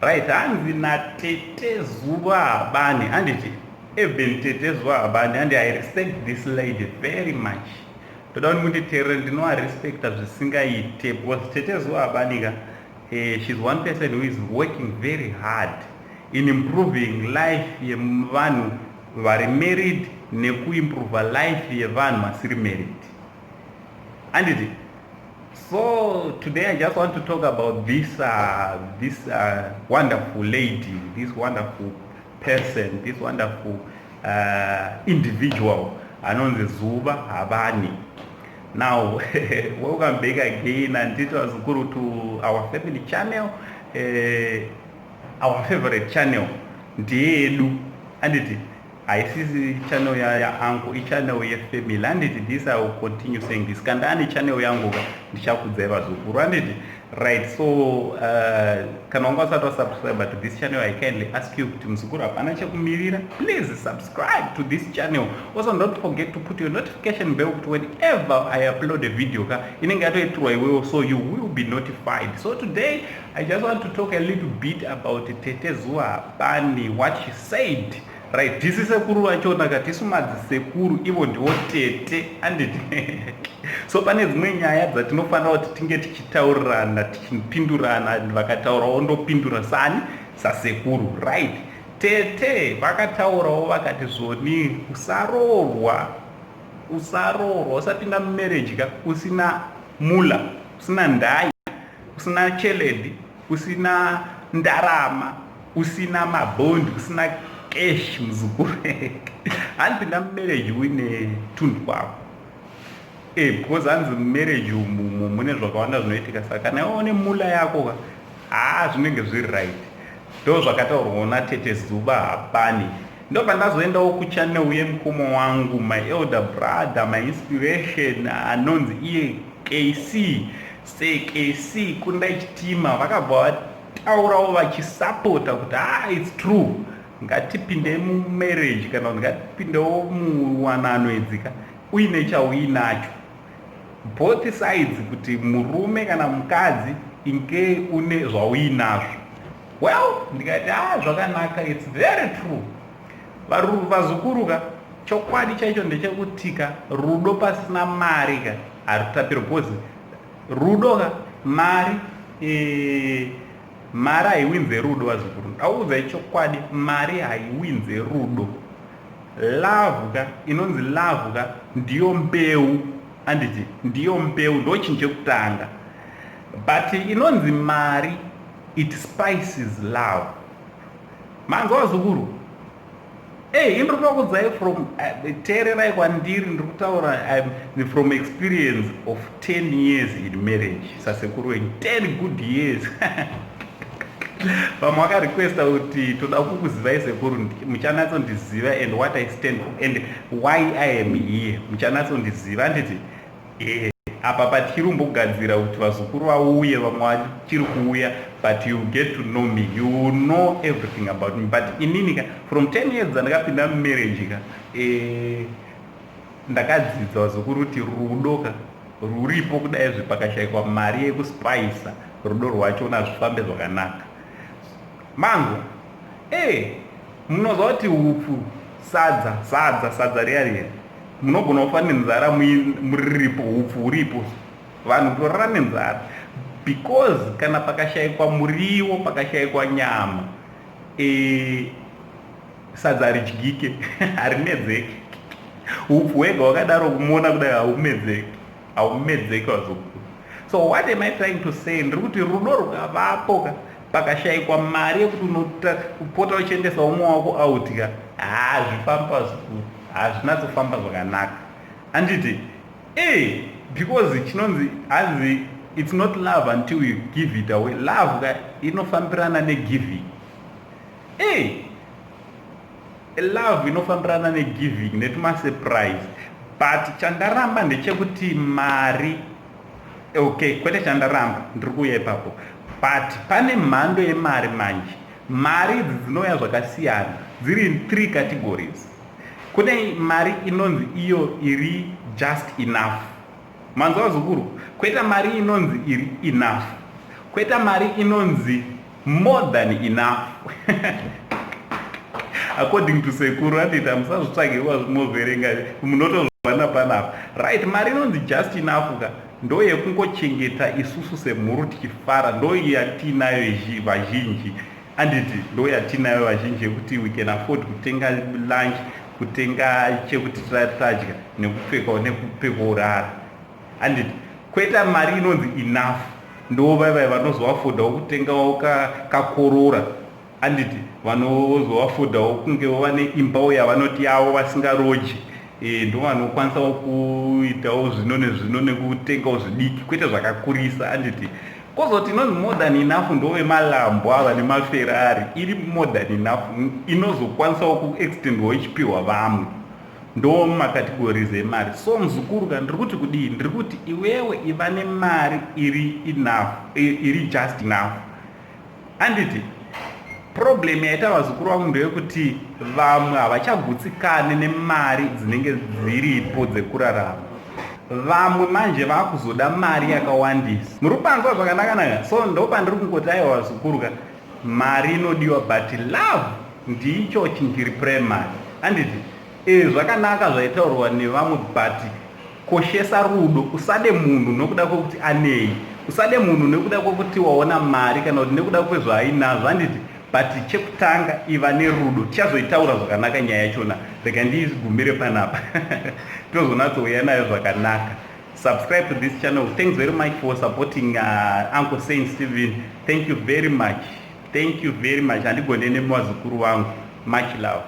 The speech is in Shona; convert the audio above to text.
Right, hanzi natete Zuva Habani, handiti? Even Tete Zuva Habani, and I respect this lady very much. Ndoda kuti munditeerere, ndinovarespecta zvisingaite because Tete Zuva Habani ka, she's one person who is working very hard in improving life yevanhu vari married nekuimprova life yevanhu vasiri married, handiti? So today I just want to talk about this wonderful lady, this wonderful person, this wonderful individual anonzi Zuva Habani. Now, welcome back again, anditi vazukuru, to our family channel, our favorite channel ndeyedu, anditi? Haisisi channel yaangu, ichannel yefamily, handiti? This I will continue saying this. Kana ane channel yangu ka, ndichakudzai vazukuru, handiti? Right, so kana wanga usati wasubscribe to this channel, I kindly ask you kuti, muzukuru, hapana chekumirira, please subscribe to this channel. Also, don't forget to put your notification bell kuti whenever I upload a video ka, inenge yatoitirwa iwewo, so you will be notified. So today I just want to talk a little bit about Tete Zuva Habani, what she said. Right, tisi sekuru vachona ka, tisu madzisekuru, ivo ndivo tete, anditi? So pane dzimwe nyaya dzatinofanira kuti tinge tichitaurirana, tichipindurana. Vakataurawo, ndopindura sani? Sasekuru. Right, tete vakataurawo vakati zvoni, usaroorwa, usaroorwa, usapinda mumarriage ka usina moolah, usina ndai, usina cheledi, usina ndarama, usina mabhondi, usina cash. Muzukuru, handipinda mumarriage uine tunhu kwako because hanzi mumarriage umu mune zvakawanda zvinoitika. Saka kana iwe une moolah yako ka, haa, zvinenge zviri right. Ndo zvakataurwawo natete Zuva Habani. Ndobva ndazoendawo kuchannel yemukoma wangu, my elder brother, my inspiration, anonzi iye KC seKC Kundai Chitima. Vakabva vataurawo vachisapota kuti, "Ah, it's true, ngatipinde mumarriage kana kuti ngatipindewo muwanano idzika uine chauinacho, both sides, kuti murume kana mukadzi inge une zvauinazvo." Well, ndikati, "Ah, zvakanaka, it's very true." Vazukuru ka, chokwadi chaicho ndechekutika rudo pasina mari ka harutapiro, because rudo ka, mari mari haiwinze rudo. Vazukuru, ndaudzai chokwadi, mari haiwinze rudo. Love ka, inonzi love ka, ndiyo mbeu, anditi? Ndiyo mbeu, ndo chinhu chekutanga, but inonzi mari, it spices love. Manzwa, vazukuru? Ei, indiri kudzai from teererai kwandiri, ndiri kutaura from experience of 10 years in marriage sasekuru wenyu, 10 good years. Vamwe vakarequesta kuti toda kukuzivai sekuru, muchanatsondiziva and what I stand for and why I am here, muchanatsondiziva, handiti? Apa patichirumbogadzira kuti vazukuru vauye, vamwe vachiri kuuya, but you get to know me, you know everything about me. But inini ka, from 10 years dzandakapinda mumarriage ka, ndakadzidza, vazukuru, kuti rudo ka ruripo kudaizve pakashayikwa mari yekuspicea rudo rwacho nazvifambe zvakanaka mangu. Munoziva kuti upfu, sadza, sadza, sadza riya riya, munogona kufa nenzara muriripo, upfu huripo, vanhu kutorara nenzara, because kana pakashayikwa muriwo, pakashayikwa nyama, sadza haridyike, harimedzeki. Upfu hwega hwakadaro, kumuona kudai, haumedzeki, haumedzeki, vazukuru. So what am I trying to say? Ndiri kuti rudo rukavapo ka, pakashayikwa mari yekuti unopota uchiendesa umwe wako out ka, hazvifamba, vazukuru, hazvinatsofamba zvakanaka, handiti? Because chinonzi, hanzi, it's not love until you give it away. Love ka inofambirana negiving. Love inofambirana negiving netumasurprise. But chandaramba ndechekuti mari, okay, kwete chandaramba, ndiri kuuya ipapo. But pane mhando yemari manje. Mari idzi dzinouya zvakasiyana, dziri in three categories. Kune mari inonzi iyo iri just enough, manzwa, vazukuru? Kwoita mari inonzi iri enough, kwoita mari inonzi More than enough according to sekuru, anditi? Hamusazvitsvagirwa, zvimoverenga, munotozvana panapa, right? Mari inonzi just enough ka ndo yekungochengeta isusu semhuru tichifara, ndo yatinayo vazhinji, anditi? Ndo yatinayo vazhinji yekuti we can afford kutenga lunch, kutenga chekuti tadya, nekupfekawo, nekupekurara, anditi? Kweta mari inonzi enough, ndo vaivai vanozoaffordawo kutengawo kaCorolla, anditi? Vanozoaffordawo kunge vane imbawo yavanoti yavo vasingaroji. Ndo vanokwanisawo kuitawo zvino nezvino nekutengawo zvidiki, kwete zvakakurisa, anditi? Kwozoti inonzi more than enough ndovemaLambo ava nemaFerrari. Iri more than enough inozokwanisawo kuextendwawo ichipiwa vamwe. Ndo macategories emari. So muzukuru ka, ndiri kuti kudii? Ndiri kuti iwewe iva nemari iri enough, iri just enough, anditi? Problem yaita vazukuru vangu ndeyekuti vamwe havachagutsikani nemari dzinenge dziripo dzekurarama. Vamwe manje vaakuzoda mari yakawandisa. Muri kupanzwa zvakanaka-naka? So ndo pandiri kungoti aiwa vazukuru ka, mari inodiwa, but love ndicho chinhu chiri primary, anditi? Zvakanaka zvaitaurwa nevamwe, but koshesa rudo. Usade munhu nokuda kwekuti anei, usade munhu nekuda kwekuti waona mari kana kuti nekuda kwezvaainazvo, handiti? But chekutanga iva nerudo. Tichazoitaura zvakanaka nyaya yachona. Rega ndiigumire panapa, tozonatsouya nayo zvakanaka. Subscribe to this channel. Thanks very much for supporting Uncle Saint Stephen. Thank you very much, thank you very much. Handigone nemazukuru vangu. Much love.